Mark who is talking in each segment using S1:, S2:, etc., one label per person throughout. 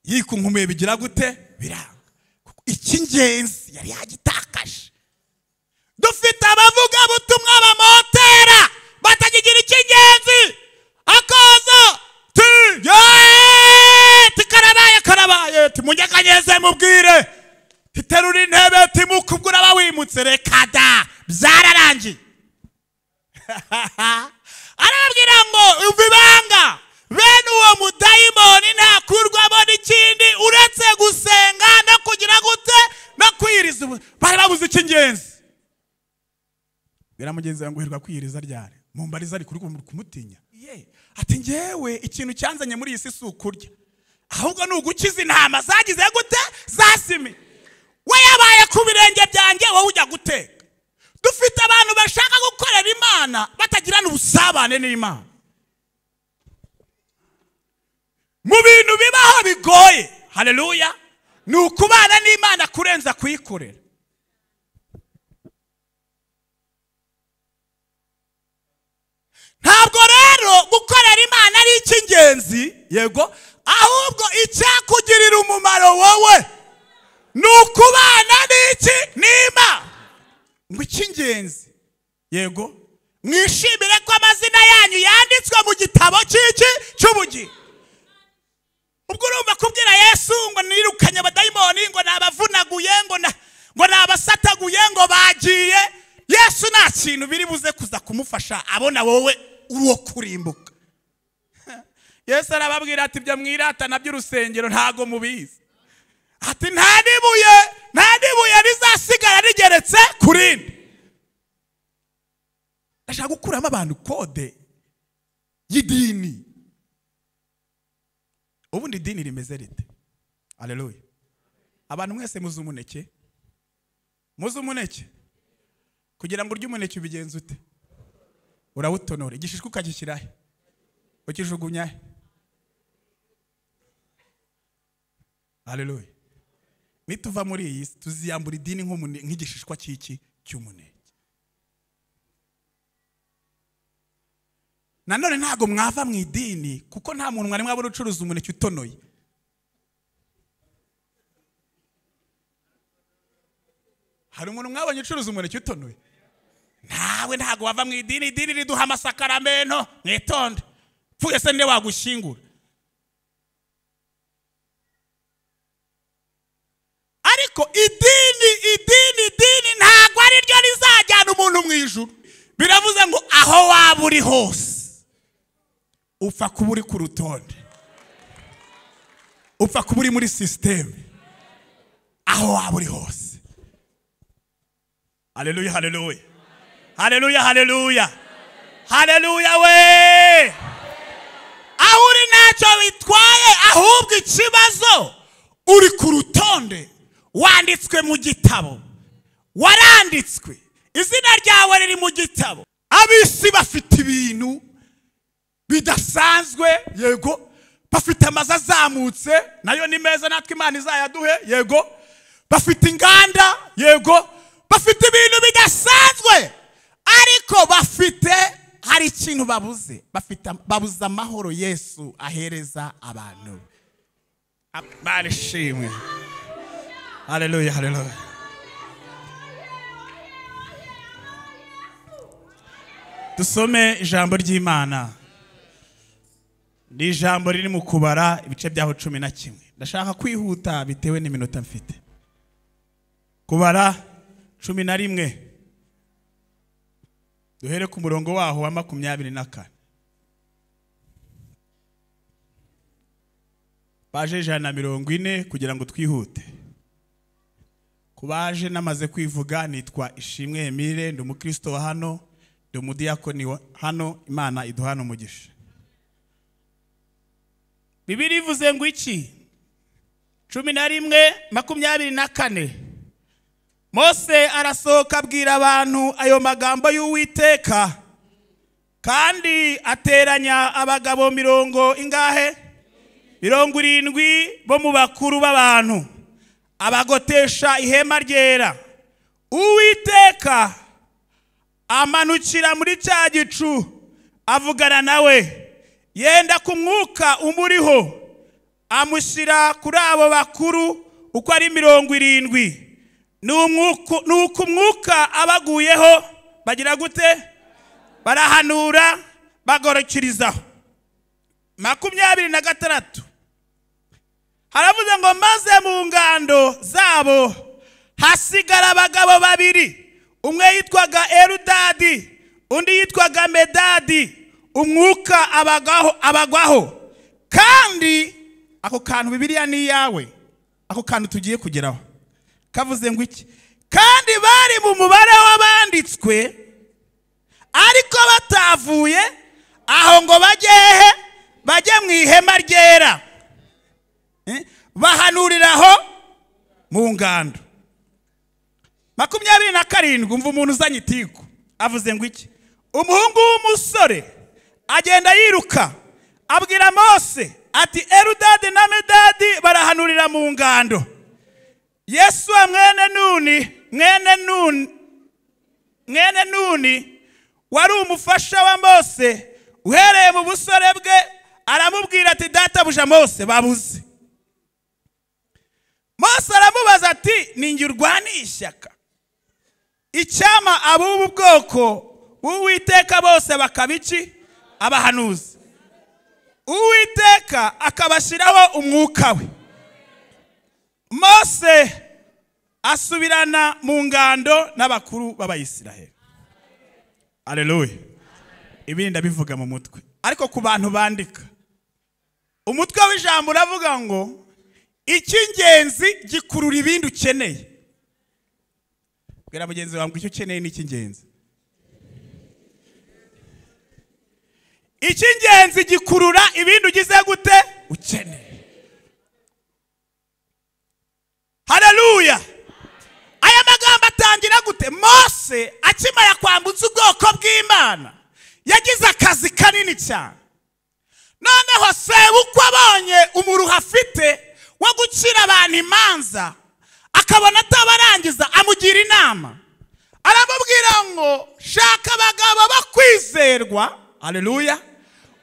S1: Yikunkumiye bigira gute? Biranga. Icy'ingenzi yari yagitakaje. Dufite abavuga butumwa bamotera batakigira icy'ingenzi. Akaza ti tikarabaye karabaye timunyeganyeze mubwire titerura intebe timukubwura bawimutse reka da byararangiye. Arababwira ngo umva ibanga, bene uwo mudayimoni ntakurwamo n'ikindi uretse gusenga no kugira gute no kwiyiriza. Bari babuze icy'ingenzi. Biramugenzi ngo uherwa kwiyiriza ryari? Mumbariza ari kuri kumutinya. Ati ngewe ikintu cyanzanye muri iyi si si ukurya, ahubwo ni ugukiza intama zagize gute? Zasimi. We yabaye ku birenge byanjye, wowe ujya guteka. Dufite abantu bashaka gukorera Imana batagirana ubusabane n'Imana. Mu bintu bibaho bigoye, haleluya, ni ukubana n'Imana kurenza kuyikorera. Ntabwo rero gukorera Imana ari icy'ingenzi, yego, ahubwo icyakugirira umumaro wowe ni ukubana n'iki? N'Imana. Ngo icy'ingenzi, yego, mwishimire ko amazina yanyu yanditswe mu gitabo cy'iki? Cy'ubugingo. Ubwo urumva kubwira Yesu ngo nirukanye abadayimoni, ngo nabavunaguye, ngo nabasataguye, ngo bagiye. Yesu nta kintu biri buze kuza kumufasha abona wowe uwo kurimbuka. Yesu arababwira ati ibyo mwiratana by'urusengero ntago mubizi. Ati nta nibuye rizasigara rigeretse ku rindi. Ndashaka gukuramo abantu kode y'idini. Ubundi idini rimeze rite? Haleluya. Abantu mwese muzi umuneke? Muzi umuneke? Kugira ngo urye umuneke ubigenze ute? Urawutonora, igishishwa ukagishyira he? Ukijugunya he? Haleluya. Nituva muri iyi si tuziyambura idini nk'igishishwa cy'iki? Cy'umuneke. Nanone ntago mwava mu idini kuko nta muntu mwari mwabona ucuruza umuneke utonoye. Hari umuntu mwabonye ucuruza umuneke utonoye? Ntawe. Ntago wava mu idini. Idini riduha amasakaramentu. Mwitonde. Pfuye se nde wagushyingura? Ariko idini ntago ari ryo rizajyana umuntu mu ijuru. Biravuze ngo aho waba uri hose upfa kuba uri ku rutonde, upfa kuba uri muri sisiteme, aho waba uri hose. Haleluya, haleluya, haleluya, haleluya, haleluya we. Aho uri ntacyo bitwaye, ahubwo ikibazo uri ku rutonde, wanditswe mu gitabo, waranditswe, izina ryawe riri mu gitabo. Ab'isi bafite ibintu bidasanzwe, yego, bafite amazu azamutse, nayo ni meza natwe Imana izayaduhe, yego, bafite inganda, yego, bafite ibintu bidasanzwe, ariko bafite hari ikintu babuze, bafite babuze amahoro Yesu ahereza abantu. Barishimwe. Haleluya, haleluya. Dusome ijambo ry'Imana. Ni ijambo riri mu Kubara ibice byaho 11. Ndashaka kwihuta bitewe n'iminota mfite. Kubara 11. Duhere ku murongo waho wa 24. Paje 140 kugira ngo twihute. Kubaje namaze kwivuga, nitwa Ishimwe Emile, ndi umukristo wa hano, ndi umudiyakoni hano. Imana iduhana umugisha. Bibiri ivuze ngo iki? 11:24. Mose arasohoka abwira abantu ayo magambo y'Uwiteka, kandi ateranya abagabo mirongo ingahe? 70 bo mu bakuru b'abantu, abagotesha ihema ryera. Uwiteka amanukira muri cya gicu avugana nawe, yenda ku mwuka umuriho, Amushyira kuri abo bakuru uko ari 70. Nuko umwuka abaguyeho bagira gute? Barahanura bagorokirizaho. 26 haravuze ngo maze mu ngando zabo hasigara abagabo babiri, umwe yitwaga Eludadi undi yitwaga Medadi. Umwuka abagwaho. Kandi ako kantu Bibiliya ni yawe, ako kantu tugiye kugeraho kavuze ngo iki? Kandi bari mu mubare w'abanditswe ariko batavuye aho ngo bajye hehe? Bajye mu ihema ryera, bahanuriraho mu ngando. 27 umva umuntu uzanye itiku avuze ngo iki? Umuhungu w'umusore agenda yiruka abwira Mose ati Eludadi na Medadi barahanurira mu ngando. Yesu mwene Nuni wari umufasha wa Mose uhereye mu busore bwe aramubwira ati databuja Mose babuze. Mose aramubaza ati ninjye urwaniye ishyaka, icyama ab'ubu bwoko bw'Uwiteka bose bakaba iki? Abahanuzi. Uwiteka akabashyiraho umwuka we. Mose asubirana mu ngando n'abakuru b'Abayisiraheli. Haleluya. Ibindi ndabivuga mu mutwe, ariko ku bantu bandika umutwe w'ijambo uravuga ngo icy'ingenzi gikurura ibindi ukeneye. Bwira mugenzi wawe ngo icyo ukeneye ni icy'ingenzi. Icy'ingenzi gikurura ibindi ugize gute? Ukeneye. Haleluya. Aya magambo atangira gute? Mose akimara kwambutsa ubwoko bw'Imana yagize akazi kanini cyane. Noneho sebukwe abonye umuruho afite wo gucira abantu imanza, akabona atabarangiza, amugira inama aramubwira ngo shaka abagabo bakwizerwa, haleluya,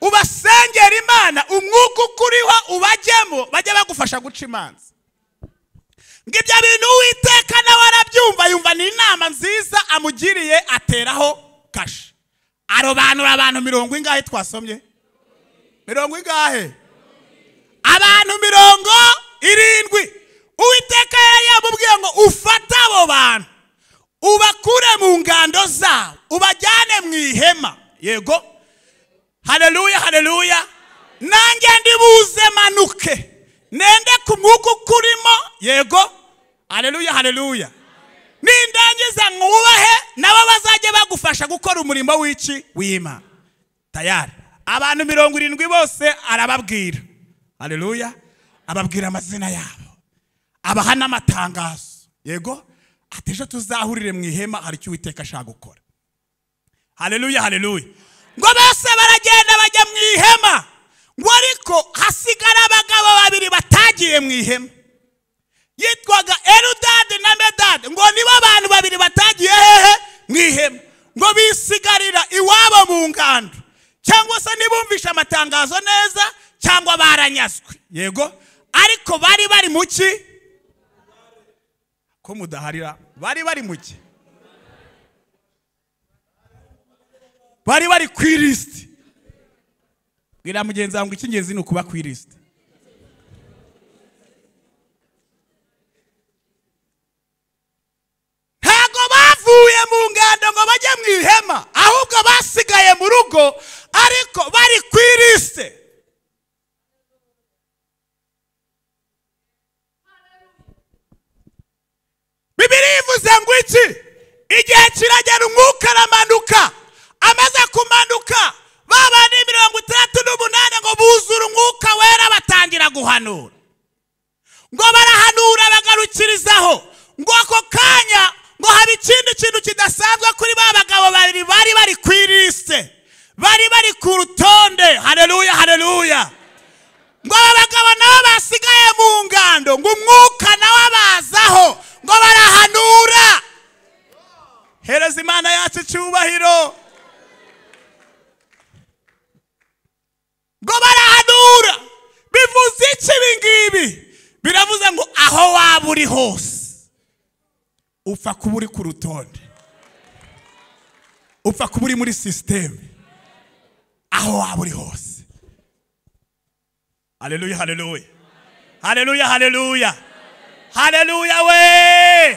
S1: ubasengera Imana, umwuka ukuriho ubajyemo, bajye bagufasha guca imanza. Ngo ibyo bintu Uwiteka nawe arabyumva, yumva ni inama nziza amugiriye, ateraho kashe. Arobanura abantu 70 ingahe twasomye? 70 ingahe? Abantu 70. Uwiteka yari yamubwiye ngo ufate abo bantu ubakure mu ngando zabo ubajyane mu ihema. Yego. Haleluya, haleluya. Nanjye ndibuze manuke nende ku mwuka ukurimo. Yego. Haleluya, haleluya. Nindangiza nkubahe nabo bazajye bagufasha gukora umurimo w'iki? W'Imana. Tayari abantu 70 bose arababwira. Haleluya. Ababwira amazina yabo, abaha n'amatangazo. Yego. Ati ejo tuzahurire mu ihema, hari icyo Uwiteka ashaka gukora. Haleluya, haleluya. Ngo bose baragenda bajya mu ihema, ngo ariko hasigara abagabo babiri batagiye mu ihema, yitwaga Eludadi na Medadi. Ngo nibo abantu babiri batagiye hehe? Mu ihema. Ngo bisigarira iwabo mu ngando, cyangwa se ntibumvishe amatangazo neza, cyangwa baranyazwe. Yego. Ariko bari bari muki? Ko mudaharira, bari bari muki? Bari bari ku ilisiti. Bwira mugenzi wawe ngo icy'ingenzi ni ukuba ku ilisiti. Ntago bavuye mu ngando ngo bajye mu ihema, ahubwo basigaye mu rugo ariko bari ku ilisiti. Bibiliya ivuze ngo iki? Igihe kiragera umwuka aramanuka. Amaze kumanuka babandi 68 ngo buzura umwuka wera batangira guhanura. Ngo barahanura bagarukirizaho. Ngo ako kanya ngo haba ikindi kintu kidasanzwe kuri ba bagabo babiri bari bari ku ilisite, bari bari ku rutonde. Haleluya, haleluya. Ngo aba bagabo nabo basigaye mu ngando, ngo umwuka nawe abazaho, ngo barahanura. Hereza Imana yacu icyubahiro. Ngo barahanura. Bivuze iki ibi Biravuze ngo aho waba uri hose upfa kuba uri ku rutonde, upfa kuba uri muri system, aho waba uri hose. Haleluya, haleluya, haleluya, haleluya, haleluya we.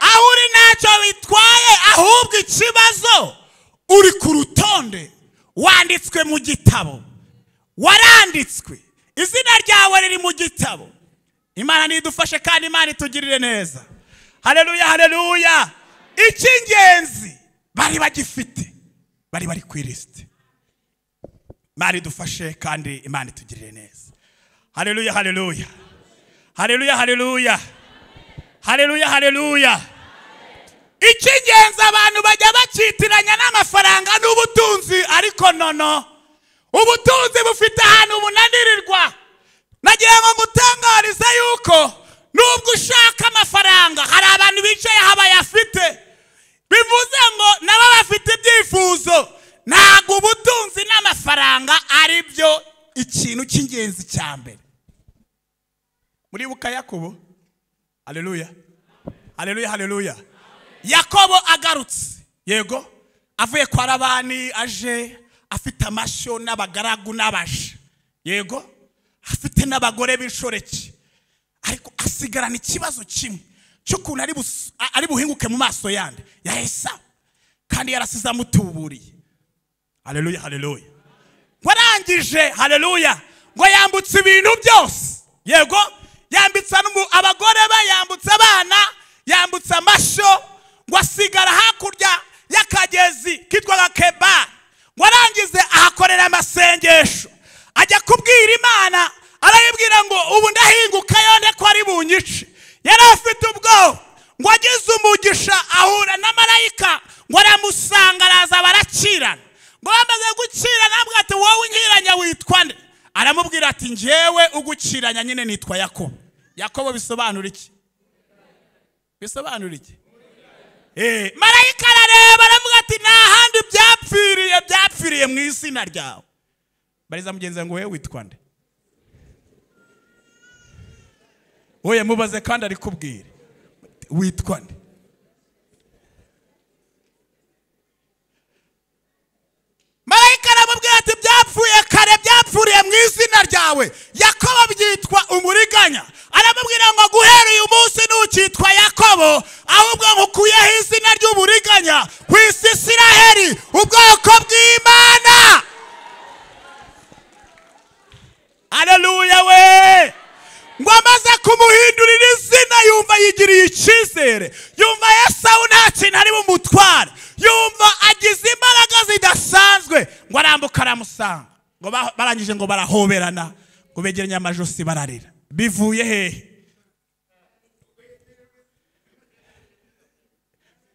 S1: Aho uri ntacyo bitwaye, ahubwo ikibazo uri ku rutonde, wanditswe mu gitabo, waranditswe, izina ryawe riri mu gitabo. Imana nidufashe kandi Imana itugirire neza. Haleluya, haleluya. Icy'ingenzi bari bagifite, bari bari ku ilisiti. Imana idufashe kandi Imana itugirire neza. Haleluya, haleluya, haleluya, haleluya, haleluya, haleluya. Icy'ingenzi abantu bajya bakitiranya n'amafaranga n'ubutunzi, ariko nono ubutunzi bufite ahantu bunanirirwa. Nagira ngo ngutangarize yuko nubwo ushaka amafaranga hari abantu bicaye aha bayafite, bivuze ngo nabo bafite ibyifuzo. Ntabwo ubutunzi n'amafaranga ari byo ikintu cy'ingenzi cya mbere. Muribuka Yakobo? Haleluya, haleluya, haleluya. Yakobo agarutse, yego, avuye kwa Labani, aje afite amashyo n'abagaragu n'abaja, yego, afite n'abagore b'inshoreke, ariko asigarana ikibazo kimwe cy'ukuntu ari buhinguke mu maso yandi ya Esawu, kandi yarasize amutuburiye. Haleluya, haleluya. Warangije, haleluya, ngo yambutse ibintu byose, yego, yambitse abagore be, yambutse abana, yambutse amashyo, ngo asigara hakurya y'akagezi kitwaga Keba. Ngo arangize ahakorera amasengesho, ajya kubwira Imana, arayibwira ngo ubu ndahinguka yone ko ari bunyice. Yari afite ubwoba, ngo agize umugisha ahura na marayika, ngo aramusanga araza barakirana. Ngo bamaze gukirana aramubwira ati wowe unkiranya witwa nde? Aramubwira ati njyewe ugukiranya nyine nitwa Yakobo. Yakobo bisobanura iki? Bisobanura iki? Marayika arareba aravuga ati nta handi byapfiriye, byapfiriye mu izina ryawe. Bariza mugenzi ngo wewe witwa nde? Oya mubaze kandi ari kubwira witwa nde? Marayika aramubwira ati byapfuye kare, byapfuriye mu izina ryawe. Yakobo byitwa umuriganya. Aramubwira ngo guhera uyu munsi ntukitwa Yakobo, ahubwo nkukuyeho izina ry'uburiganya ku isi Isiraheli, ubwoko bw'Imana. Haleluya we. Ngo amaze kumuhindurira izina yumva yigiriye icyizere, yumva Esawu nta kintu ari bumutware, yumva agize imbaraga zidasanzwe. Ngo arambuka aramusanga, ngo barangije ngo barahoberana, ngo begeranye amajosi bararira. Bivuye hehe?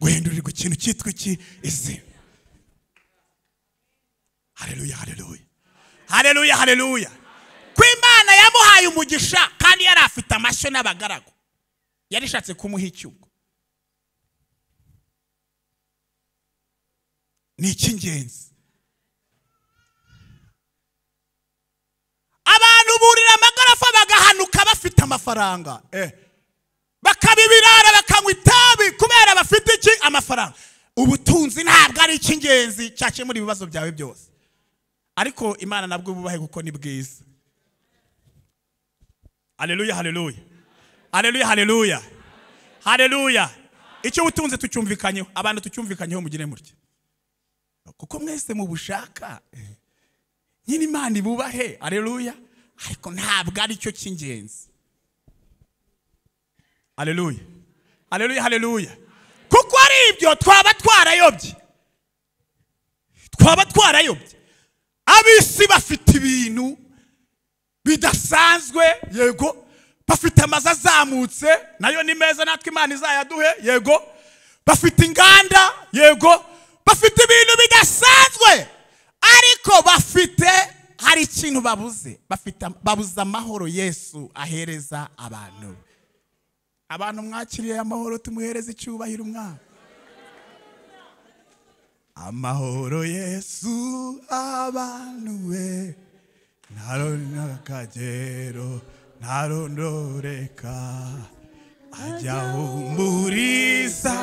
S1: Guhindurirwa ikintu cyitwa iki? Izina. Haleluya, haleluya, haleluya, haleluya. Ko Imana yamuhaye umugisha kandi yari afite amashyo n'abagaragu, yarishatse kumuha icyugo. Ni icy'ingenzi. Abantu burira amagarafa bagahanuka bafite amafaranga, bakabibirara bakanywa itabi kubera bafite iki? Amafaranga. Ubutunzi ntabwo ari icy'ingenzi cyakemura ibibazo byawe byose, ariko Imana nabwo bubahe kuko ni bwiza. Haleluya, haleluya, haleluya, haleluya, haleluya. Icyo ubutunzi tucyumvikanyeho, abantu tucyumvikanyeho, mugire mutya, kuko mwese mubushaka nyine Imana ibubahe. Haleluya. Ariko ntabwo ari cyo cy'ingenzi. Haleluya, haleluya, haleluya. Kuko ari ibyo twaba twarayobye, twaba twarayobye. Ab'isi bafite ibintu bidasanzwe, yego, bafite amazu azamutse, nayo ni meza, natwe Imana izayaduhe, yego, bafite inganda, yego, bafite ibintu bidasanzwe, ariko bafite hari ikintu babuze, bafite babuze amahoro Yesu ahereza abantu. Abantu mwakiriye amahoro, tumuhereze icyubahiro umwana. Amahoro Yesu abantu we, nta n'akagero ntarondoreka, ajya ahumuriza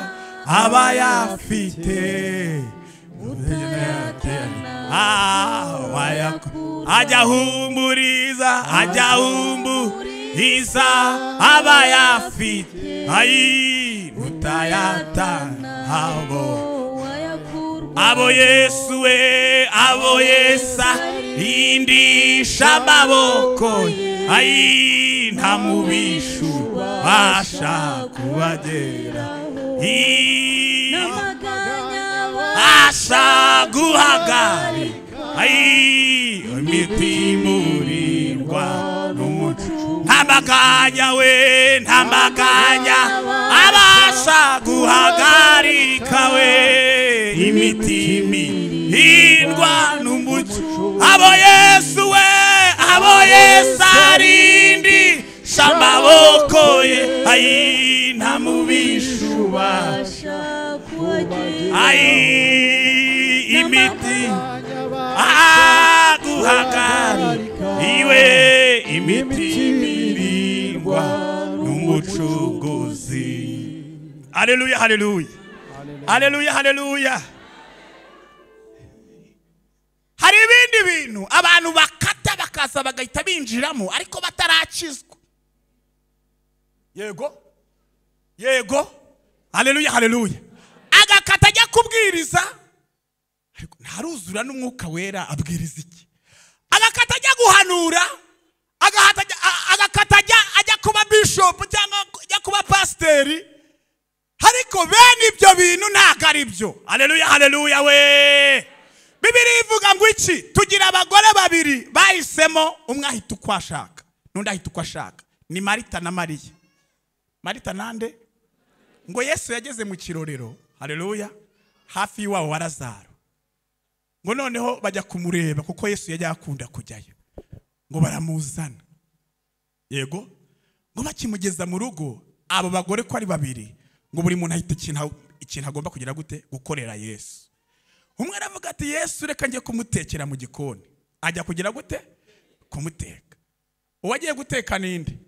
S1: abayafite, ajya ahumuriza, ajya ahumuriza abayafite, ayi utayatana abo abo Yesu we, abo Yesu indisha amaboko, ayi nta mubishu basha kubagera, asha guhagarika, ayi imitima urindwa n'umuco, nta maganya we, nta maganya abasha guhagarika we, imitima irindwa n'umuco, abo Yesu we, abo Yesu arindisha amaboko ye, ayi nta mubisha ubasha ayi imiti aguhagarika iwe, imitima irindwa n'umucunguzi. Haleluya, haleluya, haleluya, haleluya. Hari ibindi bintu abantu bakata bakaza bagahita binjiramo ariko batarakizwa. Yego, yego, haleluya, haleluya. Agakata ajya kubwiriza ariko ntaruzura n'umwuka wera, abwiriza iki? Agakata ajya guhanura, agakata ajya kuba bishop cyangwa ajya kuba pasiteri, ariko bene ibyo bintu ntabwo ari byo. Haleluya, haleluya we. Bibiliya ivuga ngo iki? Tugira abagore babiri bahisemo, umwe ahita uko ashaka n'undi ahita uko ashaka. Ni Marita na Mariya. Marita nande? Ngo Yesu yageze mu kirorero, haleluya, hafi y'iwabo wa Lazaro. Ngo noneho bajya kumureba kuko Yesu yajya akunda kujyayo. Ngo baramuzana. Yego, ngo bakimugeza mu rugo, abo bagore ko ari babiri, ngo buri muntu ahita ikintu agomba kugira gute? Gukorera Yesu. Umwe aravuga ati Yesu reka njye kumutekera mu gikoni. Ajya kugira gute? Kumuteka. Uwagiye guteka ninde?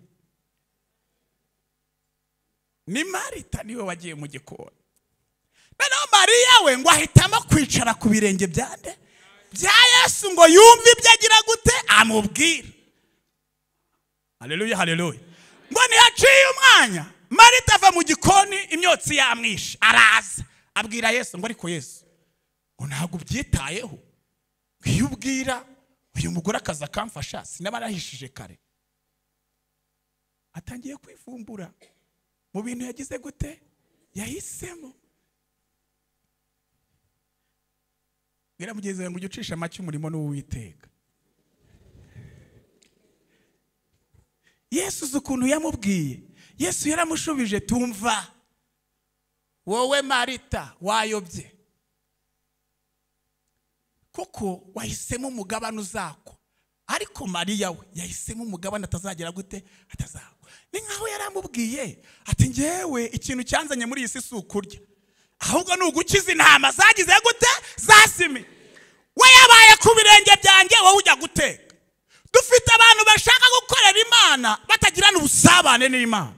S1: Ni Marita niwe wagiye mu gikoni. Noneho Mariya we ngo ahitamo kwicara ku birenge byande bya Yesu ngo yumve ibyo agira gute amubwira. Haleluya, haleluya. Ngo ntiyaciye umwanya, Marita ava mu gikoni imyotsi yamwishe, araza abwira Yesu ngo ariko Yesu ngo ntabwo ubyitayeho, iyo ubwira uyu mugore akaza akamfasha sinaba narahishije kare. Atangiye kwivumbura mu bintu yagize gute? Yahisemo. Bwira mugenzi wawe ngo ujye ucisha make umurimo n'uwiteka. Yesu uzi ukuntu yamubwiye. Yesu yaramushubije, tumva wowe Marita wayobye, kuko wahisemo umugabane uzako, ariko Mariya we yahisemo umugabane atazagera gute? Atazakwa. Ni nkaho yaramubwiye ati ngewe ikintu cyanzanye muri iyi si si ukurya, ahubwo ni ugukiza intama zagize gute? Zasimi. We yabaye ku birenge byanjye, wowe ujya guteka. Dufite abantu bashaka gukorera Imana batagirana ubusabane n'Imana.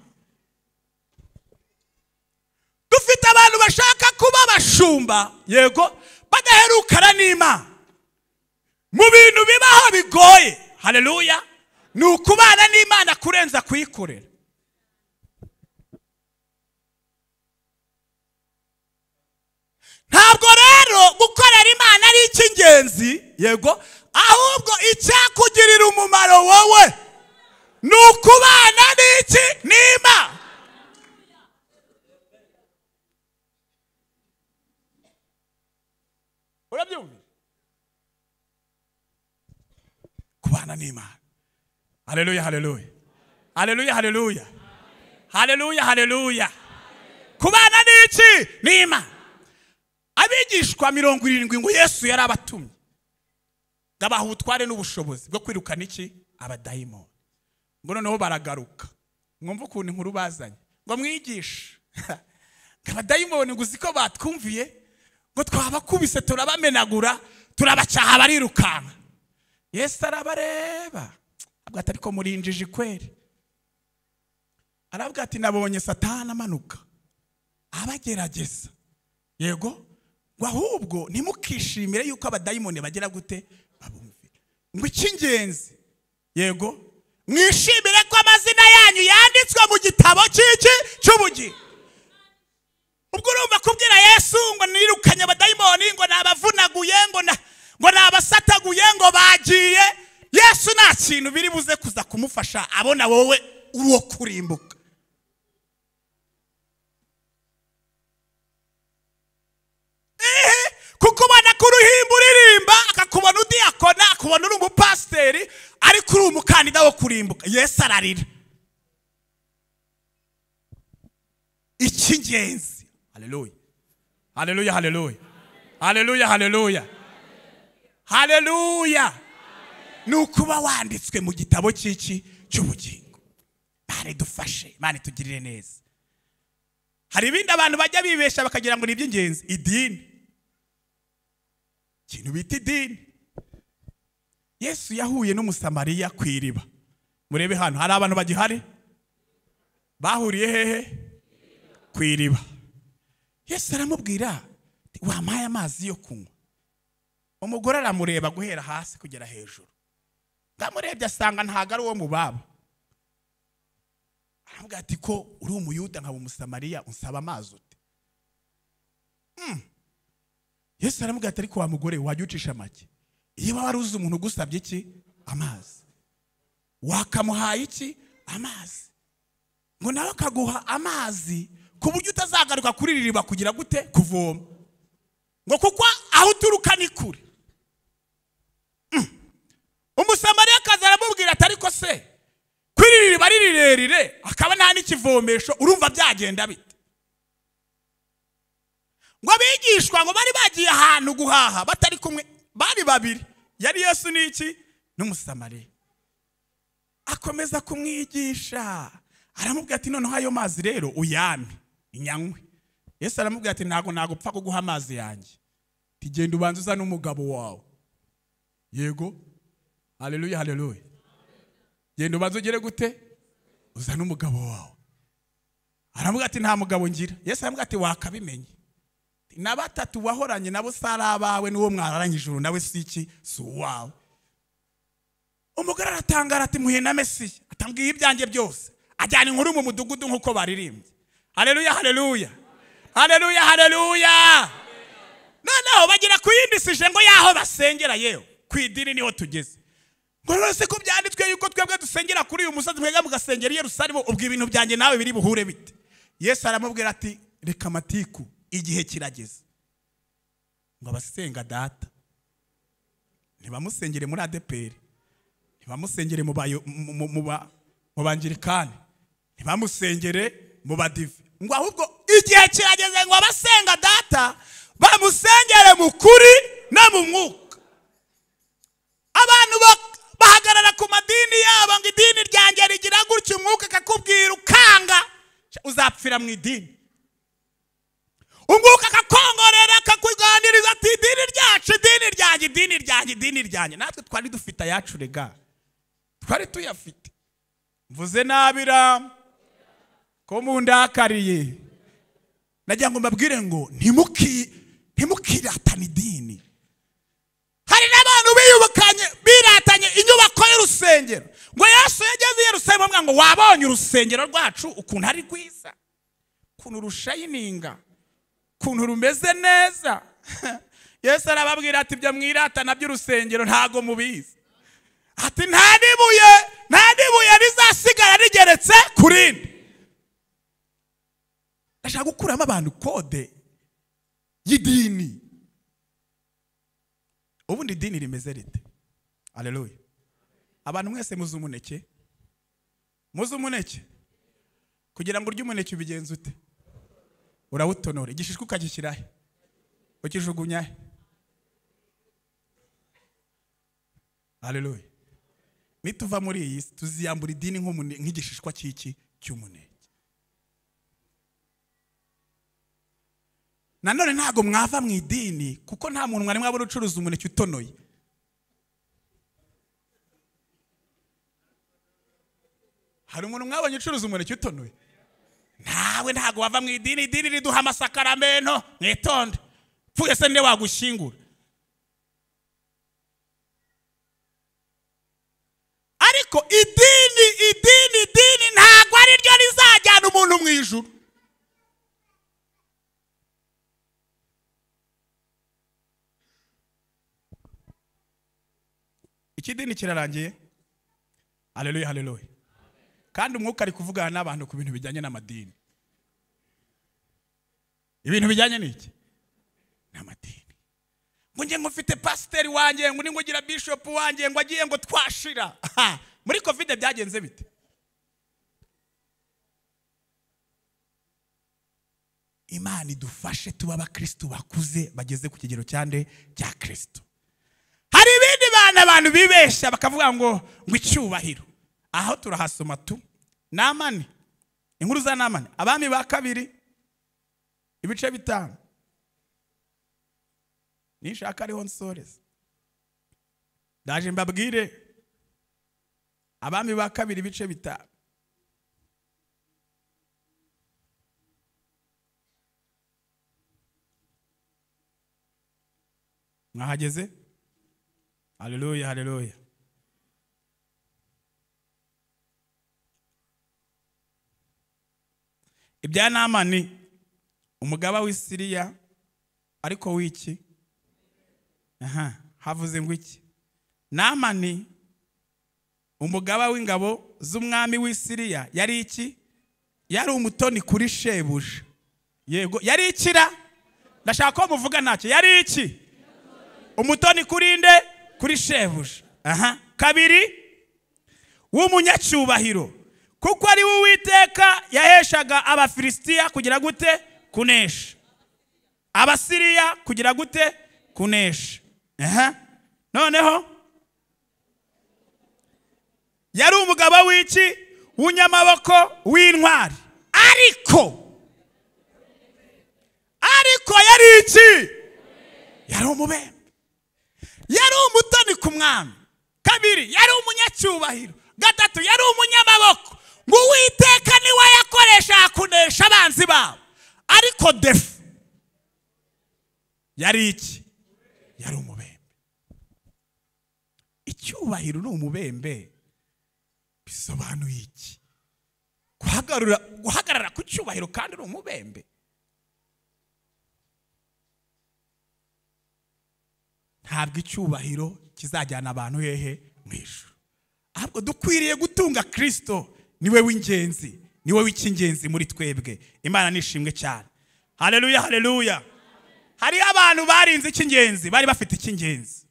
S1: Dufite abantu bashaka kuba abashumba, yego, badaherukana n'Imana. Mu bintu bibaho bigoye, haleluya, ni ukubana n'Imana kurenza kuyikorera. Ntabwo rero gukorera Imana ari icy'ingenzi, yego, ahubwo icyakugirira umumaro wowe ni ukubana n'iki? N'Imana. Urabyumva? Kubana n'Imana. Haleluya, haleluya, haleluya, haleluya, haleluya, haleluya. Kubana n'iki? N'Imana. Abigishwa 70 ngo Yesu yarabatumye, ngabaha ubutware n'ubushobozi bwo kwirukana iki? Abadayimoni. Ngo noneho baragaruka. Mwumva ukuntu inkuru bazanye, ngo mwigishe abadayimoni ngo uziko batwumviye, ngo twabakubise turabamenagura turabacaha barirukanka. Yesu arabareba avuga ati ariko murinjije kweri. Aravuga ati nabonye Satani amanuka abagerageza. Yego, ngo ahubwo ntimukishimire yuko abadayimoni bagira gute babumvira. Ngo icy'ingenzi, yego, mwishimire ko amazina yanyu yanditswe mu gitabo cy'iki cy'ubugingo. Ubwo urumva kubwira Yesu ngo nirukanye abadayimoni, ngo nabavunaguye, ngo nabasataguye, ngo bagiye. Yesu nta kintu biri buze kuza kumufasha abona wowe uwo kurimbuka. Kuko ubona ko uruhimba uririmba, akakubona udiyakona, akubona uri umupasiteri, ariko uri umukandida wo kurimbuka. Yesu ararira. Icy'ingenzi. Haleluya. Haleluya, haleluya. Haleluya, haleluya. Haleluya. Ni ukuba wanditswe mu gitabo cy'iki cy'ubugingo. Imana idufashe, Imana itugirire neza. Hari ibindi abantu bajya bibesha bakagira ngo ni iby'ingenzi. Idini. Ikintu bita idini. Yesu yahuye n'Umusamariya ku iriba. Murebe hano, hari abantu bagihari? Bahuriye hehe? Ku iriba. Yesu aramubwira, wampaye amazi yo kunywa. Umugore aramureba guhera hasi kugera hejuru. Ndamurebye asanga ntago ari uwo mu babo. Aramubwira ati ko uri umuyuda nkaba Umusamariya unsaba amazi ute? Yesu aramubwira ati ariko wa mugore wajya ucisha make. Iyo wari uzi umuntu ugusabye iki? Amazi. Wakamuhaye iki? Amazi. Ngo nawe akaguha amazi ku buryo utazagaruka kuri iri riba kugira gute? Kuvoma. Ngo kuko aho uturuka ni kure. Umusamariya akaza aramubwira ati ariko se kuri iri riba ari rirerire akaba nta n'ikivomesho, urumva byagenda bite? Ngo abigishwa ngo bari bagiye ahantu guhaha batari kumwe, bari babiri, yari Yesu n'iki? N'Umusamariya. Akomeza kumwigisha, aramubwira ati noneho ayo mazi rero uyame inyanywe. Yesu aramubwira ati ntago nagupfa kuguha amazi yanjye. Tigenda ubanze uzane umugabo wawe. Yego. Haleluya, haleluya. Genda ubanze ugere gute? Uzane umugabo wawe. Aramubwira ati nta mugabo ngira. Yesu aramubwira ati wakabimenye. Na batatu wahoranye nabo sari abawe, n'uwo mwararanye ijuru nawe si iki? Si uwawe. Umugore aratangara ati muhe na Mesiya, atambwiye ibyanjye byose. Ajyana inkuru mu mudugudu nk'uko baririmbye. Haleluya, haleluya. Haleluya, haleluya. Noneho bagira ku yindi sije ngo yaho basengera yewe. Ku idini niho tugeze. Ngo rwose ko byanditswe yuko twebwe dusengera kuri uyu musozi, mwebwe mugasengera i Yerusalemu, ubwo ibintu byanjye nawe biri buhure bite? Yesu aramubwira ati reka amatiku, igihe kirageze. Ngo abasenga data ntibamusengere muri ADPR, ntibamusengere mu bangirikani, ntibamusengere mu badive. Ngo ahubwo igihe kirageze ngo abasenga data bamusengere mu kuri no mu mwuka. Abantu bahagarara ku madini yabo ngo idini ryanjye rigira gutya, umwuka akakubwira ukanga, uzapfira mu idini. Umwuka akakongorera akakuganiriza ati idini ryacu, idini ryanjye, idini ryanjye, idini ryanjye. Natwe twari dufite ayacu rega, twari tuyafite. Mvuze nabira ko mundakariye. Nagira ngo mbabwire ngo ntimukiratane idini. Hari n'abantu biyubakanye biratanye inyubako y'urusengero. Ngo Yesu yageze i Yerusalemu amubwira ngo wabonye urusengero rwacu ukuntu ari rwiza, ukuntu rushayininga, ukuntu rumeze neza. Yesu arababwira ati ibyo mwiratana by'urusengero ntago mubizi. Ati nta nibuye, nta nibuye rizasigara rigeretse ku rindi. Ndashaka gukuramo abantu kode y'idini. Ubundi idini rimeze rite? Haleluya. Abantu mwese muzi umuneke? Muzi umuneke? Kugira ngo urye umuneke ubigenza ute? Urawutonora, igishishwa ukagishyira he? Ukijugunya he? Haleluya. Nituva muri iyi si tuziyambura idini nk'igishishwa cy'iki cy'umuneke. Nanone ntago mwava mu idini kuko nta muntu mwari mwabona ucuruza umuneke utonoye. Hari umuntu mwabonye ucuruza umuneke utonoye? Nawe ntago wava mu idini. Idini riduha amasakaramentu, mwitonde. Pfuye se nde wagushyingura? Ariko idini idini idini ntago ari ryo rizajyana umuntu mu ijuru. Ikidini kirarangiye. Haleluya, haleluya. Kandi umwuka ari kuvugana n'abantu ku bintu bijyanye n'amadini. Ibintu bijyanye n'iki? N'amadini. Ngo nge ngufite pasiteri wanjye, ngo ningugira bishop wanjye, ngo agiye ngo twashira. Muri COVID byagenze bite? Imana idufashe tuba abakristo bakuze bageze ku kigero cyande cya Kristo. Hari ibindi bana abantu bibesha bakavuga ngo icyubahiro. Aho turahasoma tu Namani, inkuru za Namani, abami ba kabiri ibice 5. Nishaka ariho nsoreza. Ndaje mbabwire abami ba kabiri ibice 5. Mwahageze? Haleluya, haleluya. Ibya Namani umugaba w'i Siriya ariko wiki? Aha, havuze ngo iki? Namani umugaba w'ingabo z'umwami w'i Siriya yari iki? Yari umutoni kuri shebuja. Yego, yari ikira? Ndashaka ko muvuga ntacyo. Yari iki? Umutoni kuri nde? Kuri shebuja. Aha, kabiri w'umunyacyubahiro, kuko ari we Uwiteka yaheshaga Abafilisitiya kugira gute? Kunesha. Abasiriya kugira gute? Kunesha. Aha. Noneho yari umugabo w'iki? W'unyamaboko w'intwari. Ariko yari iki? Yari umubembe. Yari umutoni ku mwami. Kabiri, yari umunyacyubahiro. Gatatu, yari umunyamaboko. Ngo Uwiteka niwe yakoresha kunesha abanzi babo. Ariko defu yari iki? Yari umubembe. Icyubahiro ni umubembe bisobanuye iki? Guhagarara ku cyubahiro kandi uri umubembe. Ntabwo icyubahiro kizajyana abantu hehe? Mu ijuru. Ahubwo dukwiriye gutunga Kristo, niwe w'ingenzi, niwe w'ikingenzi muri twebwe. Imana nishimwe cyane. Haleluya, haleluya. Hari abantu barinze icy'ingenzi, bari bafite icy'ingenzi.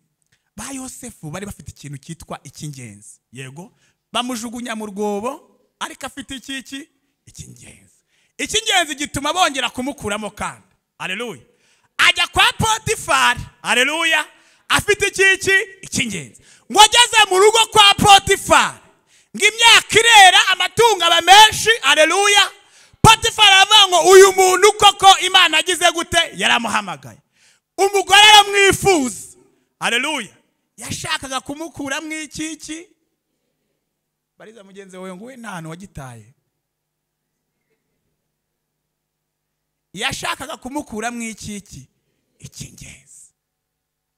S1: Ba Yosefu bari bafite ikintu cyitwa icy'ingenzi. Yego, bamujugunya mu rwobo ariko afite iki? Icy'ingenzi. Icy'ingenzi gituma bongera kumukuramo kandi. Haleluya. Ajya kwa Potifari. Haleluya. Afite iki? Icy'ingenzi. Ngo ageze mu rugo kwa Potifari, ngo imyaka irera, amatungo aba menshi. Haleluya. Potifari aravuga ngo uyu muntu koko Imana agize gute? Yaramuhamagaye. Umugore aramwifuza. Haleluya. Yashakaga kumukuramo iki? Bariza mugenzi wawe ngo we nta hantu wagitaye. Yashakaga kumukuramo iki? Icy'ingenzi.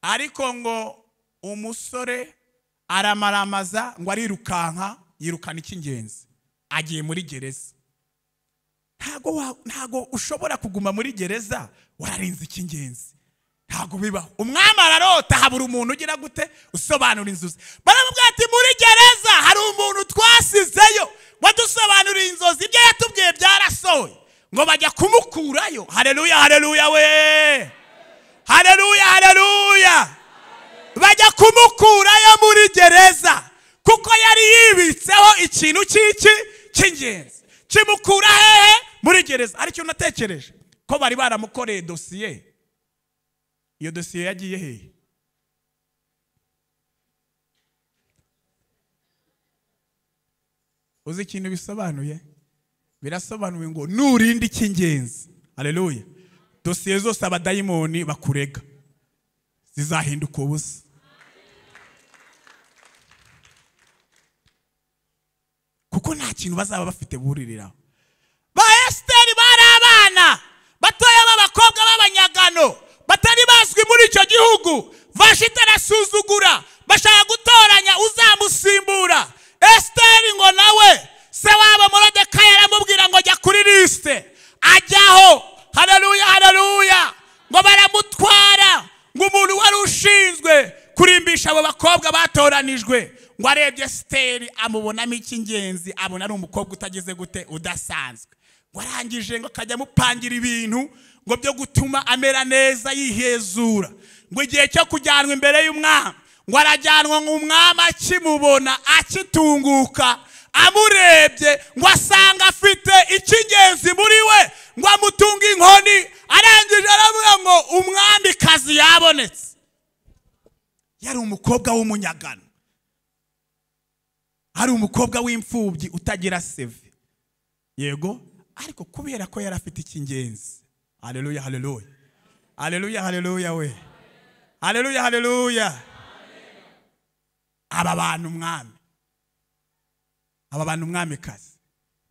S1: Ariko ngo umusore aramaramaza ngo arirukanka, yirukana icy'ingenzi. Agiye muri gereza. Ntago ushobora kuguma muri gereza wararinze icy'ingenzi. Ntago bibaho. Umwami ararota habura umuntu ugira gute? Usobanura inzozi. Baramubwira ati muri gereza hari umuntu twasizeyo wadusobanurira inzozi, ibyo yatubwiye byarasohoye. Ngo bajya kumukurayo. Haleluya, haleluya we. Haleluya, haleluya. Bajya kumukurayo muri gereza kuko yari yibitseho ikintu cy'iki? Cy'ingenzi. Kimukura hehe? Muri gereza. Aricyo natekereje ko bari baramukoreye dosiye. Iyo dosiye yagiye hehe? Uzi ikintu bisobanuye? Birasobanuye ngo nurinde icy'ingenzi. Haleluya. Dosiye zose abadayimoni bakurega zizahinduka ubusa. Kuko nta kintu bazaba bafite buririraho. Ba Esiteri bari abana batoya b'abakobwa b'abanyagano batari bazwi muri icyo gihugu. Vashiti arasuzugura, bashaka gutoranya uzamusimbura. Esiteri ngo nawe se wabo Moridekayi aramubwira ngo jya kuri liste, ajyaho. Haleluya, haleluya. Ngo baramutwara, ngo umuntu wari ushinzwe kurimbisha abo bakobwa batoranijwe ngo arebye Esiteri amubonamo icy'ingenzi, abona ari umukobwa utagize gute, udasanzwe. Ngo arangije ngo akajya amupangira ibintu ngo byo gutuma amera neza yihezura. Ngo igihe cyo kujyanwa imbere y'umwami, ngo arajyanwa ngo umwami akimubona akitunguka amurebye ngo asanga afite icy'ingenzi muri we, ngo amutunge inkoni. Arangije aravuga ngo umwamikazi yabonetse. Yari umukobwa w'umunyagano, ari umukobwa w'imfubyi utagira seve, yego, ariko kubera ko yari afite icy'ingenzi. Haleluya, haleluya, haleluya, haleluya we, haleluya, haleluya. Aba bantu umwami, aba bantu umwamikazi,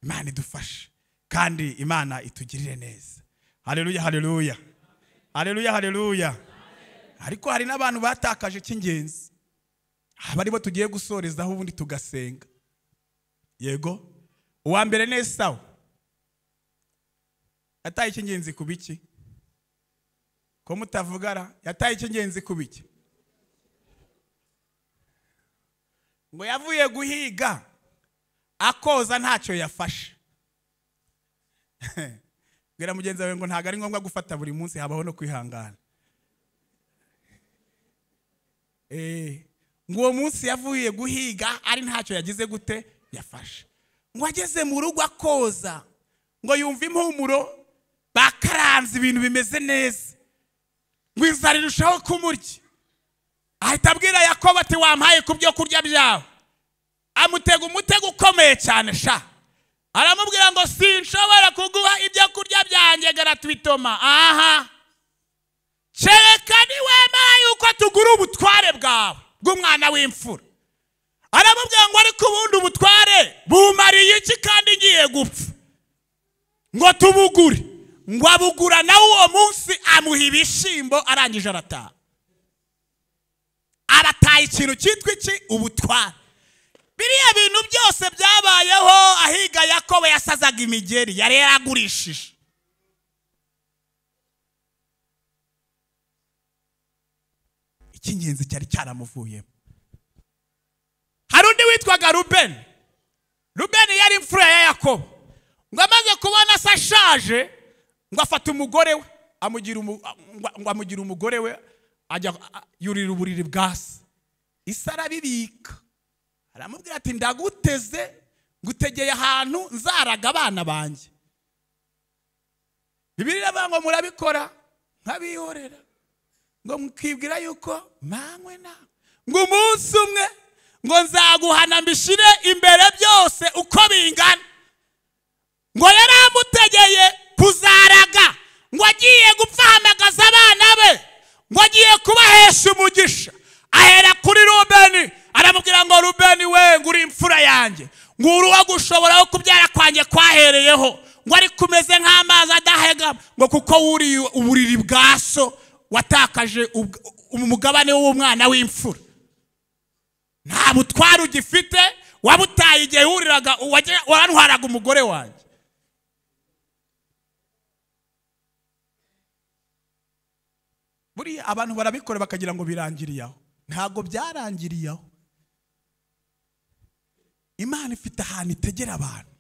S1: Imana idufashe kandi Imana itugirire neza. Haleluya, haleluya, haleluya, haleluya. Ariko hari n'abantu batakaje icy'ingenzi, aba aribo tugiye gusorezaho ubundi tugasenga. Yego, uwa mbere ni Esawu. Yataye icy'ingenzi ku biki? Ko mutavugara, yataye icy'ingenzi ku biki? Ngo yavuye guhiga akoza ntacyo yafashe. Bwira mugenzi wawe ngo ntabwo ari ngombwa gufata buri munsi, habaho no kwihangana. Ngo uwo munsi yavuye guhiga ari ntacyo yagize gute, yafashe. Ngo ageze mu rugo akoza, ngo yumva impumuro bakaranze ibintu bimeze neza, ngo inzara irushaho kumurya. Ahita abwira Yakobo ati wampaye ku byo kurya byawe. Amutega umutego ukomeye cyane sha, aramubwira ngo sinshobora kuguha ibyo kurya byanjye garatwitoma. Aha, kereka niwemera yuko tugura ubutware bwawe bw'umwana w'imfura. Aramubwira ngo ariko ubundi ubutware bumariye iki kandi ngiye gupfa? Ngo tubugure. Ngo abugura nawe uwo munsi amuha ibishimbo, arangije arataha. Arataha ikintu cyitwa iki? Ubutware. Biriya bintu byose byabayeho ahiga Yakobo yasazaga imigeri, yari yaragurishije. Icy'ingenzi cyari cyaramuvuyemo. Hari undi witwaga Rubeni. Rubeni yari imfura ya Yakobo. Ngo amaze kubona se ashaje, ngo afata umugore we, ngo amugira umugore we, ajya yurira uburiri bwa se. Ise arabibika, aramubwira ati ndaguteze, ngutegeye ahantu nzaraga abana banjye. Bibiliya iravuga ngo murabikora nkabihorera, ngo mukibwira yuko manywe na ngo umunsi umwe ngo nzaguhana mbishire imbere byose uko bingana. Ngo yaramutegeye kuzaraga, ngo agiye gupfa ahamagaza abana be, ngo agiye kubahesha umugisha. Ahera kuri Rubeni aramubwira ngo Rubeni we, ngo uri imfura yanjye, ngo uri uwo gushobora kubyara kwanjye kwahereyeho, ngo ariko umeze nk'amazi adahegama, ngo kuko wuriye uburiri bwa so watakaje umugabane w'umwana w'imfura. Nta butware ugifite, wabutaye igihe wuriraga warantwaraga umugore wanjye. Buriya abantu barabikora bakagira ngo birangiriye aho. Ntabwo byarangiriye aho. Imana ifite ahantu itegera abantu.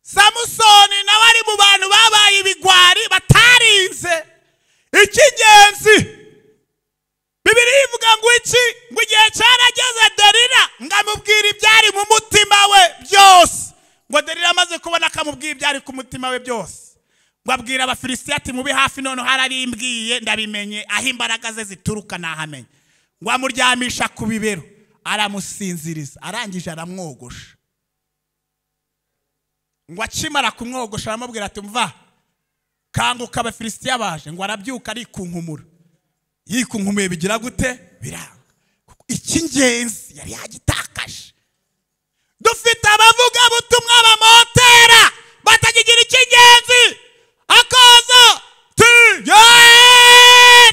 S1: Samusoni nawe ari mu bantu babaye ibigwari batarinze icy'ingenzi. Bibiliya ivuga ngo iki? Ngo igihe cyarageze Delila ngo amubwire ibyari mu mutima we byose. Ngo Delila amaze kubona akamubwira ibyari ku mutima we byose, ngo abwira Abafilisitiya ati mube hafi, none harabimbwiye ndabimenye, aho imbaraga ze zituruka nahamenye. Ngo amuryamisha ku bibero, aramusinziriza, arangije aramwogosha. Ngo akimara kumwogosha aramubwira ati mva kanguka, Abafilisitiya baje. Ngo arabyuka arikunkumura, yikunkumiye bigira gute? Biranga. Icy'ingenzi yari yagitakaje. Dufite abavugabutumwa bamotera batakigira icy'ingenzi, akaza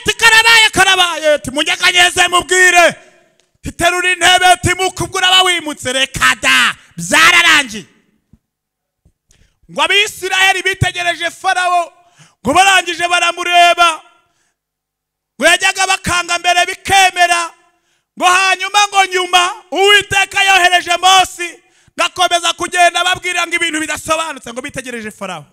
S1: ti karabaye karabaye, timunyeganyeze mubwire, titerura intebe, timukubwura bawimutse, reka da, byararangiye. Ngo Abisirayeli bitegereje Farawo, ngo barangije baramureba, ngo yajyaga bakanga mbere bikemera, ngo hanyuma ngo nyuma Uwiteka yohereje Mose gakomeza kugenda babwira ngo ibintu bidasobanutse, ngo bitegereje Farawo.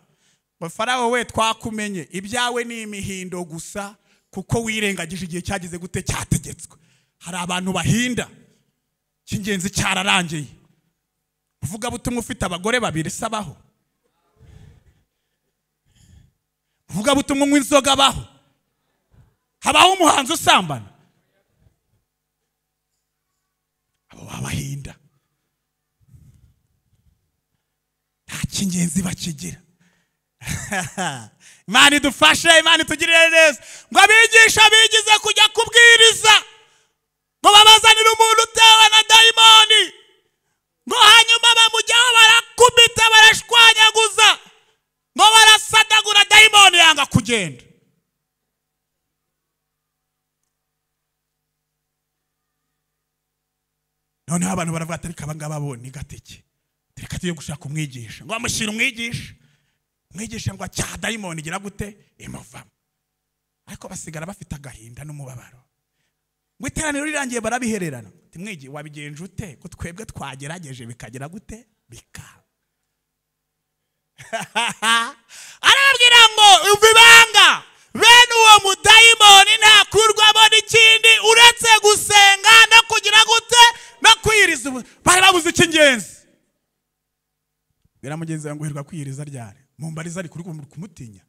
S1: Ngo Farawo we twakumenye, ibyawe ni imihindo gusa, kuko wirengagije igihe cyagize gute cyategetswe. Hari abantu bahinda cy'ingenzi cyararangiye. Uvuga butumwa ufite abagore babiri sabaho, uvuga butumwa unywa inzoga abaho, habaho umuhanzi usambana, abo babahinda nta cy'ingenzi bakigira. Imana idufashe, Imana itugirire neza. Ngo abigisha bigize kujya kubwiriza, ngo babazanire umuntu utewe na dayimoni, ngo hanyuma bamujyaho barakubita barashwanyaguza, ngo barasadagura, dayimoni yanga kugenda. Noneho abantu baravuga ati ariko aba ngaba bo ni gateke, reka tuye gushaka umwigisha. Ngo bamushyira umwigisha, umwigisha ngo cya dayimoni igira gute imuvamo, ariko basigara bafite agahinda n'umubabaro. Ngo iteraniro rirangiye barabihererana, ati mwigi wabigenje ute ko twebwe twagerageje bikagera gute bikaba. Arababwira ngo umva ibanga, bene uwo mudayimoni ntakurwamo n'ikindi uretse gusenga no kugira gute no kwiyiriza ubusa. Bari babuze icy'ingenzi. Bera mugenzi wangu uheruka kwiyiriza ryari? Mumbariza ari kuri kumutinya.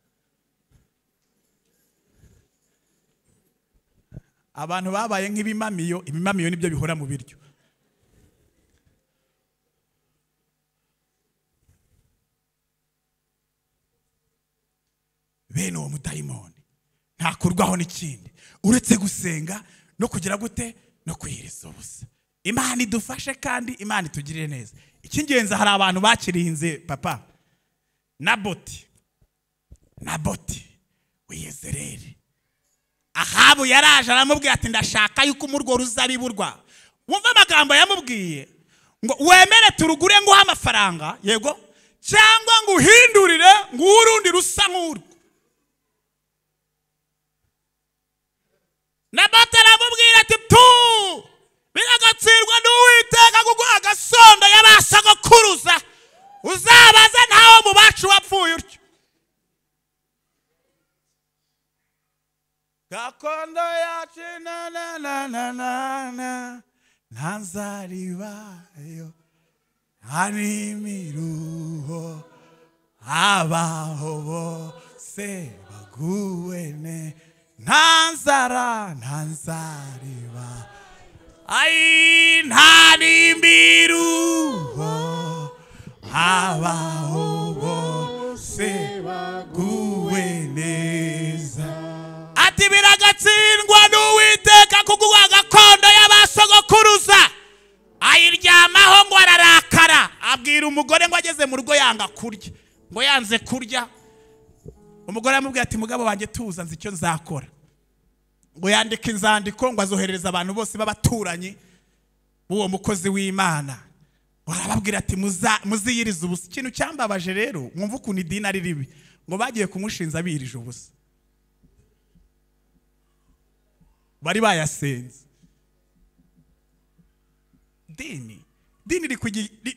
S1: Abantu babaye nk'ibimamiyo, ibimamiyo nibyo bihora mu biryo. Bene uwo mudayimoni ntakurwaho n'ikindi uretse gusenga no kugira gute no kwiyiriza ubusa. Imana idufashe kandi Imana itugirire neza. Icy'ingenzi hari abantu bakirinze papa. Naboti w'Yezereli, Ahabu yaraje aramubwira ati ndashaka yuko umurwo ruzabibu rwa. Wumva amagambo yamubwiye, ngo wemere turugure nguha amafaranga, yego, cyangwa ngo uhindurire ngo urundi rusa nk'urwo. Naboti aramubwira ati tu biragatsirwa n'Uwiteka kuguha agasondo y'abasogokuruza, uzabaza ntawo mu bacu wapfuye utyo. Gakondo yacu na na na na na na, nta nzara ibayo, nta n'imiruho, abaho bose baguwe ne, nta nzara, nta nzara ibayo, ai nta n'imiruho, abaho bose baguwe neza. Ati biragatsindwa n'Uwiteka kuguha gakondo y'abasogokuruza. Ayiryamaho ngo ararakara, abwira umugore ngo ageze mu rugo yanga kurya, ngo yanze kurya. Umugore aramubwira ati mugabo wanjye tuza nzi icyo nzakora. Ngo yandika inzandiko ngo azoherereza abantu bose b'abaturanyi b'uwo mukozi w'Imana. Ngo arababwira ati muziyirize ubusa. Ikintu cyambabaje rero, mwumva ukuntu idini ari ribi, ngo bagiye kumushinza birije ubusa, bari bayasenze. Dini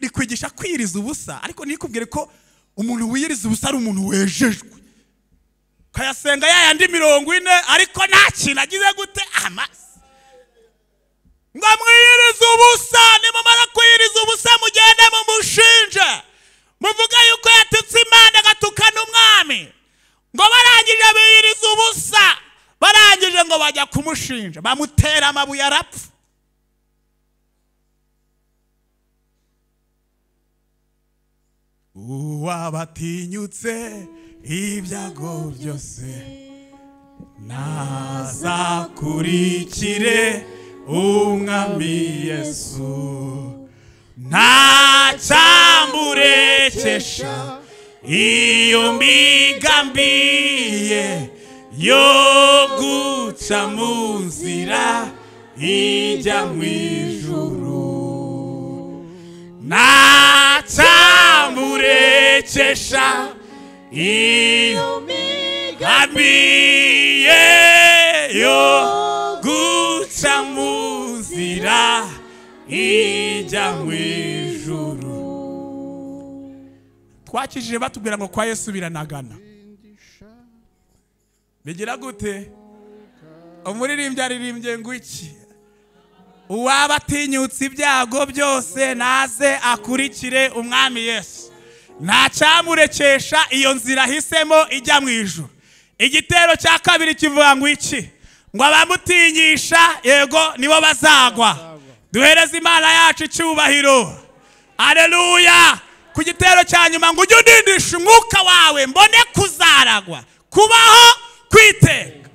S1: rikwigisha kwiriza ubusa, ariko nikubwire ko umuntu wiyiriza ubusa ari umuntu wejejwe. Kayasenga yayandi 40 ariko nta kintu agize gute amasi. Ngo mwiyirize ubusa, nimumara kwiyiriza ubusa mugende mumushinje, muvuga yuko yatutse Imana agatukana umwami. Ngo barangije biyiriza ubusa, barangije ngo bajya kumushinja, bamutera amabuye arapfa. Uwabatinyutse ibyago byose nazakurikire umwami Yesu, nta Ntacyamburekesha iyo migambiye yo guca mu nzira ijya mu ijuru. Ntacyamburekesha iyo migambiye yo guca mu nzira ijya mu ijuru. Twakijije batubwira ngo kwa Yesu biranagana. Bigira gute? Umuririmbyi aririmbye ngo iki? Uwaba atinyutse ibyago byose naze akurikire umwami Yesu. Ntacyamurekesha iyo nzira ahisemo ijya mu ijuru. Igitero cya kabiri kivuga ngo iki? Ngo abamutinyisha yego nibo bazagwa. Duhereze Imana yacu icyubahiro. Haleluya. Ku gitero cya nyuma ngo ujye undindisha umwuka wawe mbone kuzaragwa kubaho kwiteka.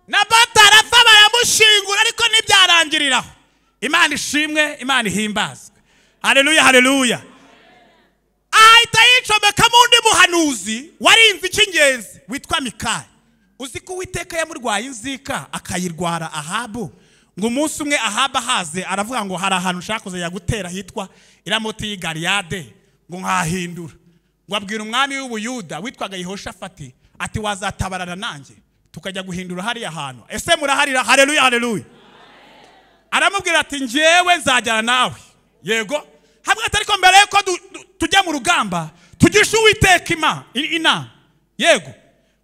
S1: Nabota arapfa baramushingura ariko ntibyarangiriraho. Imana ishimwe, Imana ihimbazwe. Haleluya, haleluya. Ahita yicomekamo undi muhanuzi warinze icy'ingenzi witwa Mikaya. Uzi ko Uwiteka yamurwaye inzika akayirwara Ahabu. Ngo umunsi umwe Ahabu ahaze aravuga ngo hari ahantu ushaka kuzajya gutera hitwa Iramoti y'i Galiyade ngo nkahindura. Ngo abwira umwami w'Ubuyuda witwaga Yehoshafati ati wazatabarana nanjye tukajya guhindura hariya hantu. Ese muraharira? Haleluya, haleluya. Aramubwira ati njyewe nzajyana nawe. Yego. Hamwe ariko mbere yuko tujya mu rugamba tugisha Uwiteka inama. Yego.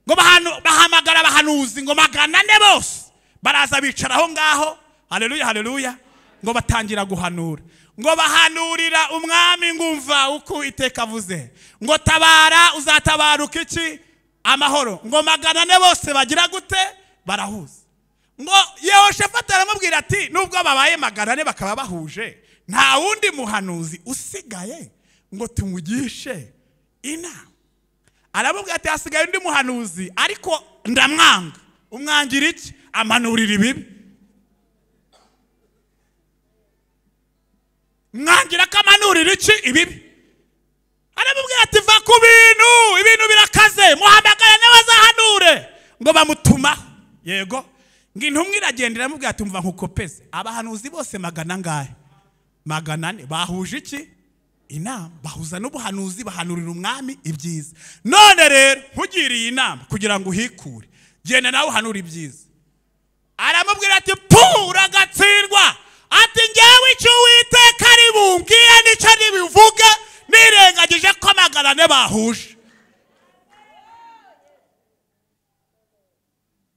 S1: Ngo bahamagara abahanuzi ngo 400 bose baraza bicara aho ngaho. Haleluya, haleluya. Ngo batangira guhanura. Ngo bahanurira umwami ngumva uko Uwiteka avuze. Ngo tabara uzatabaruka iki? Amahoro. Ngo 400 bose bagira gute? Barahuza. Ngo Yehoshafati aramubwira ati nubwo babaye 400 bakaba bahuje nta wundi muhanuzi usigaye ngo tumugishe inama. Aramubwira ati hasigaye undi muhanuzi ariko ndamwanga. Umwangira iki? Amanurira ibibi. Mwangira ko amanurira iki? Ibibi. Aramubwira ati va ku bintu, ibintu birakaze, muhamagara nawe azahanure. Ngo bamutumaho. Yego. Ngo intumwa iragenda iramubwira ati umva nkukopeze. Abahanuzi bose 400 angahe? 400 bahuje iki? Inama. Bahuza n'ubuhanuzi bahanurira umwami ibyiza. None rero nkugiriye inama kugira ngo uhikure, genda nawe uhanure ibyiza. Aramubwira ati uragatsindwa. Ati njyewe icyo Uwiteka ari bumbwire nicyo nibivuge nirengagije ko 400 bahuje.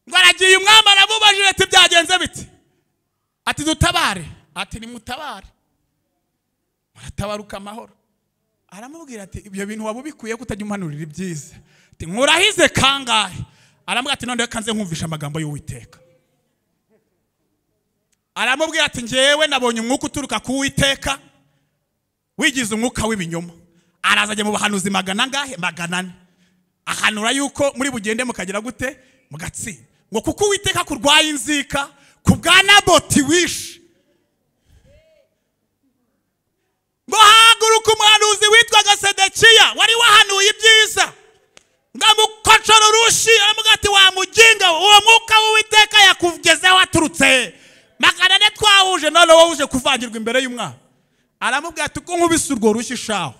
S1: Ngo aragiye umwami aramubajije ati byagenze bite? Ati dutabare. Ati nimutabare. Muratabaruka amahoro. Aramubwira ati ibyo bintu wabubikuye kutajya umpanurira ibyiza. Ati nkurahize kangahe? Aramubwira ati none kanze nkumvisha amagambo y'Uwiteka. Aramubwira ati njyewe nabonye umwuka uturuka ku Uwiteka wigize umwuka w'ibinyoma. Araza ajya mu bahanuzi 400 angahe? 400. Ahanura yuko muri bugende mukagira gute? Mugatsinda. Ngo kuko Uwiteka kurwaye inzika ku bwa Naboti wishe. Ngo haguruka umuhanuzi witwaga Sedekiya wari wahanuye ibyiza. Ngo amukocora urushi aramubwira ati wa muginga uwo mwuka w'Uwiteka yakugezeho aturutse 400 twahuje none wowe uje kuvangirwa imbere y'umwami. Aramubwira ati ko nkubise urwo rushyi shaho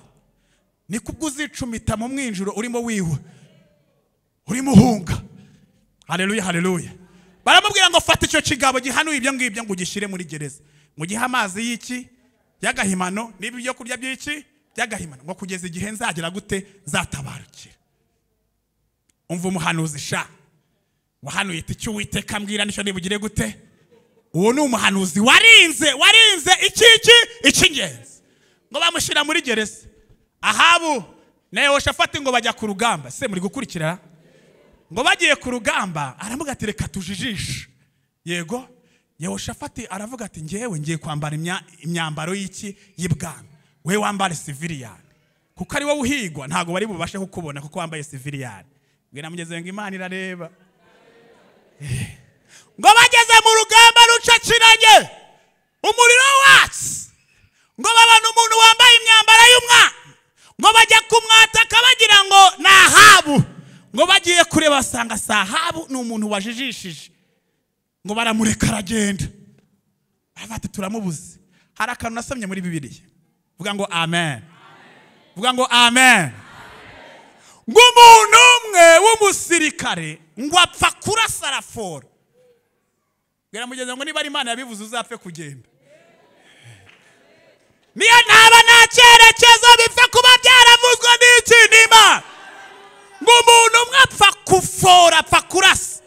S1: ni kubwo uzicumita mu mwinjiro urimo wiwe urimo uhunga. Haleluya, haleluya. Baramubwira ngo fata icyo kigabo gihanuye ibyo ngibyo ngo ugishyire muri gereza, mu gihe amazi y'iki y'agahimano niba ibyo kurya by'iki by'agahimano, ngo kugeza igihe nzagira gute? Nzatabarukira. Umva umuhanuzi sha wahanuye iti icyo Uwiteka ambwira nicyo nibugire gute? Uwo ni umuhanuzi warinze iki icy'ingenzi. Ngo bamushyira muri gereza. Ahabu na Yehoshafati ngo bajya ku rugamba. Se muri gukurikira? Ngo bagiye ku rugamba aravuga ati reka tujijishe. Yego. Yehoshafati aravuga ati njyewe ngiye kwambara imyambaro y'iki y'ibwami, we wambare civilian kuko ari wowe uhigwa ntago bari bubashe kukubona kuko wambaye civilian. Bwira mugeze ngo Imana irareba. Ngo bageze mu rugamba rucakiranye Umuriro watse, ngo babona umuntu wambaye imyambaro y'umwami, ngo bajya kumwataka bagira ngo ni Ahabu, ngo bagiye kureba basanga si Ahabu, ni umuntu wajijishije, ngo baramureka aragenda. Bati turamubuze. Hari akantu nasomye muri Bibiliya. Vuga ngo amen. Vuga ngo amen. Ngo umuntu umwe w'umusirikare ngo apfa kurasa arafora. Bwira mugenzi ngo niba ari Imana yabivuze uzapfe kugenda. Niyo ntaba nta cyerekezo bipfa kuba byaravuzwe n'iki n'Imana. Ngo umuntu umwe apfa kufora, apfa kurasa.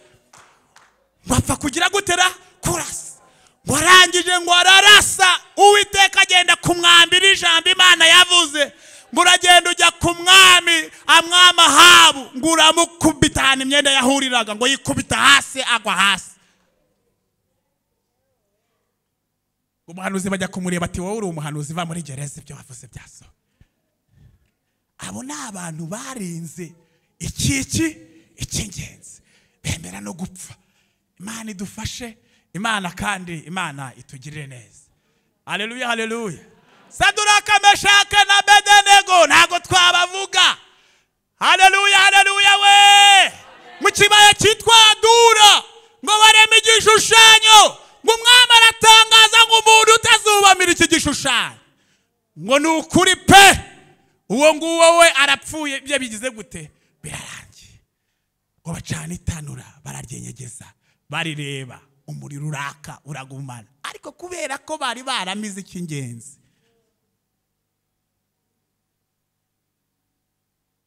S1: Ngo apfa kugira gutera kurasa. Ngo arangije ngo ararasa, Uwiteka agenda kumwambira ijambo Imana yavuze. Ngo uragenda ujya ku mwami amwama Ahabu, ngo uramukubita ahantu imyenda yahuriraga, ngo yikubita hasi agwa hasi. Umuhanuzi bajya kumureba ati wowe uri umuhanuzi va muri gereza, ibyo wavuze byaso. Abo ni abantu barinze iki icy'ingenzi, bemera no gupfa. Imana idufashe, Imana kandi Imana itugirire neza. Haleluya, haleluya. Saduraka, Meshaka na Abedenego ntago twabavuga. Haleluya, haleluya we. Mu kibaya cyitwa Dura ngo bareme igishushanyo, ngo umwami aratangaza ngo umuntu utazubamira iki gishushanyo ngo ni ukuri pe, uwo nguwo we arapfuye. Ibyo bigize gute? Birarangiye. Ngo bacana itanura bararyenyegeza, barireba umuriro uraka uragumana. Ariko kubera ko bari baramize icy'ingenzi.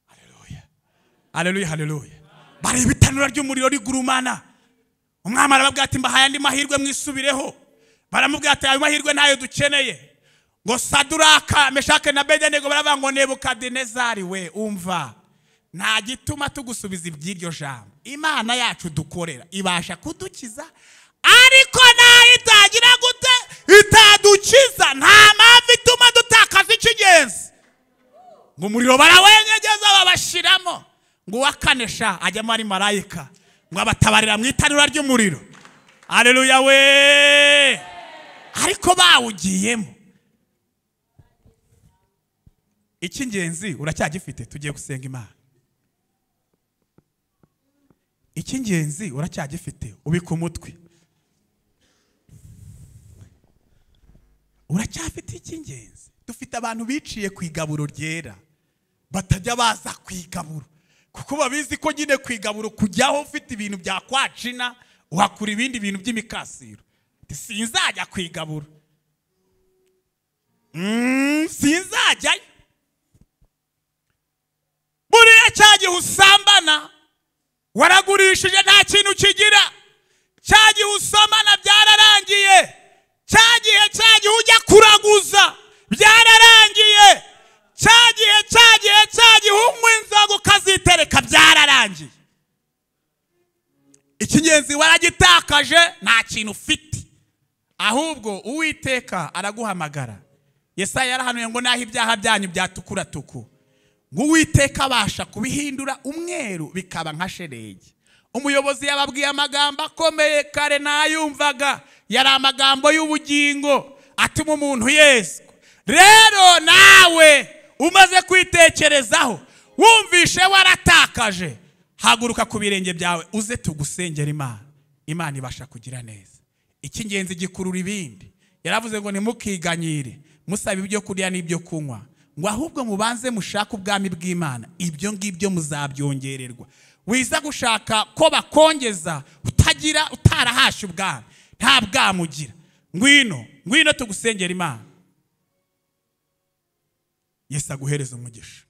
S1: Haleluya, haleluya, haleluya. Bareba itanura ry'umuriro rigurumana. Umwami arababwira ati mbahaye andi mahirwe mwisubireho. Baramubwira ati ayo mahirwe ntayo dukeneye. Ngo Saduraka, Meshake na Abedenego baravuga ngo Nebukadinezari we umva, nta gituma tugusubiza iby'iryo jambo. Imana yacu dukorera ibasha kudukiza, ariko nayo itagira gute? Itadukiza. Nta mpamvu ituma dutakaza icy'ingenzi. Ngo umuriro barawenyegeza babashiramo. Ngo uwakanesha ajyamo ari marayika, ngo abatabarira mu itanura ry'umuriro. Haleluya we. Ariko bawugiyemo. Icy'ingenzi uracyagifite, tugiye gusenga Imana. Icy'ingenzi uracyagifite, ubika umutwe. Uracyafite icy'ingenzi. Dufite abantu biciye ku igaburo ryera, batajya baza ku igaburo kuko babizi ko nyine ku igaburo kujyaho ufite ibintu bya kwacina uhakura ibindi bintu by'imikasiro. Sinzajya ku igaburo, sinzajyayo. Buriya cya gihe usambana waragurishije nta kintu kigira, cya gihe usomana byararangiye, cya gihe ujya kuraguza byararangiye, cya gihe unywa inzoga ukazitereka byararangiye. Icy'ingenzi waragitakaje, nta kintu ufite. Ahubwo Uwiteka araguhamagara. Yesaya yarahanuye ngo naho ibyaha byanyu byatukura tuku, ngo Uwiteka abasha kubihindura umweru bikaba nka shelegi. Umuyobozi yababwiye amagambo akomeye kare nayumvaga, yari amagambo y'ubugingo atuma umuntu yezwa. Rero nawe umaze kwitekerezaho, wumvishe waratakaje, haguruka ku birenge byawe uze tugusengera Imana. Imana ibasha kugira neza. Icy'ingenzi gikurura ibindi. Yaravuze ngo ntimukiganyire musaba ibyo kurya n'ibyo kunywa, ngo ahubwo mubanze mushake ubwami bw'Imana, ibyo ngibyo muzabyongererwa. Wiza gushaka ko bakongeza utagira utarahasha ubwami, nta bwamugira. Ngwino, ngwino tugusengera Imana. Yesu aguhereza umugisha.